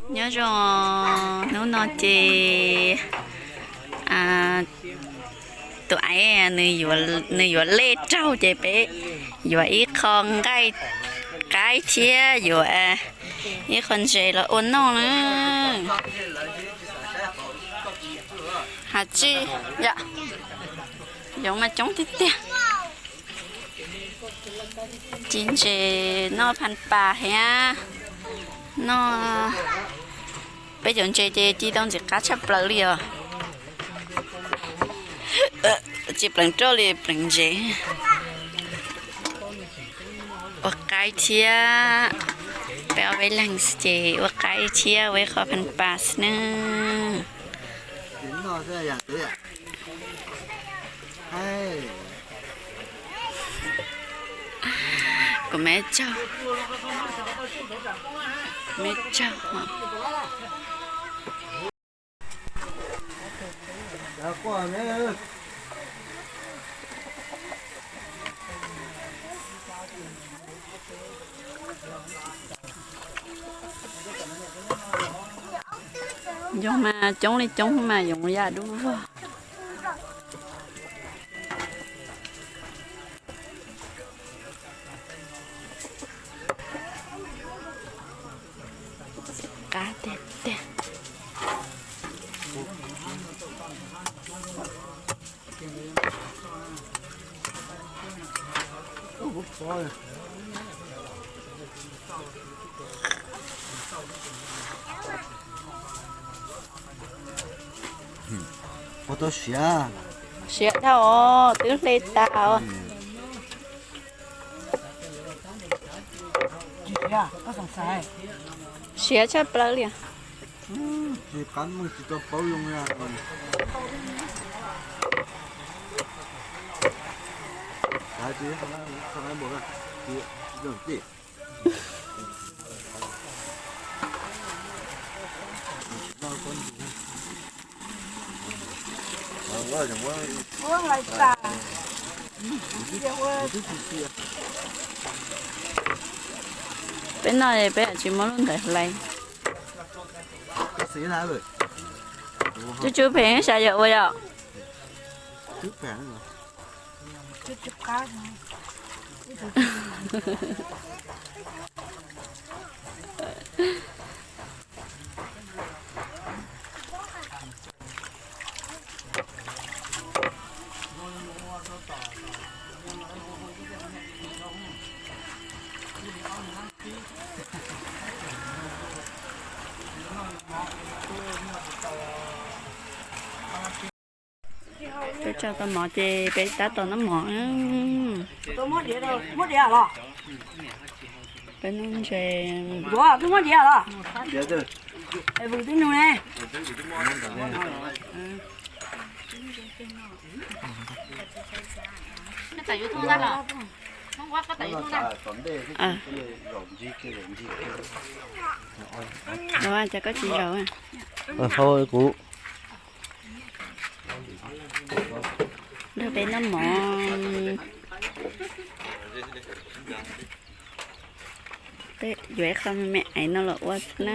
Nyob zoo, hnub no ces tus aiv nws yuav lej raug ces peb yuav ib qho nqaij qaib thiab yuav ib qho ntses los ua noj na. Has tsi yom, yoov mas coob tiag tiag. Ci ntses noj phan pas thiab noj peb cov ntses ces ci tau ntxim qab tshaj plaws li os. Tsis pleev roj li, pleev ntses. Ua qaib thiab, peb ob peb leeg ces ua qaib thiab ua ib qho phan pas xwb na. Kuv me tsaug, me tsaug. Yoov mas coob li coob mas yoov yam dub vog. Qab tiag tiag. Ua tau siav. Siav dhau os, twb hle tas os. Siav tshaj plaws li. Peb noj peb tsis muab lub ntawd hlais. Tsub tsub phem xav yog ua yom. Peb tso tau mov ces peb tab tom noj mov. Peb noj ntses. Ua cas koj tsis zaum? Kuv nrog peb noj mov. Peb yuav ib qho me me aiv no los ua xwb na.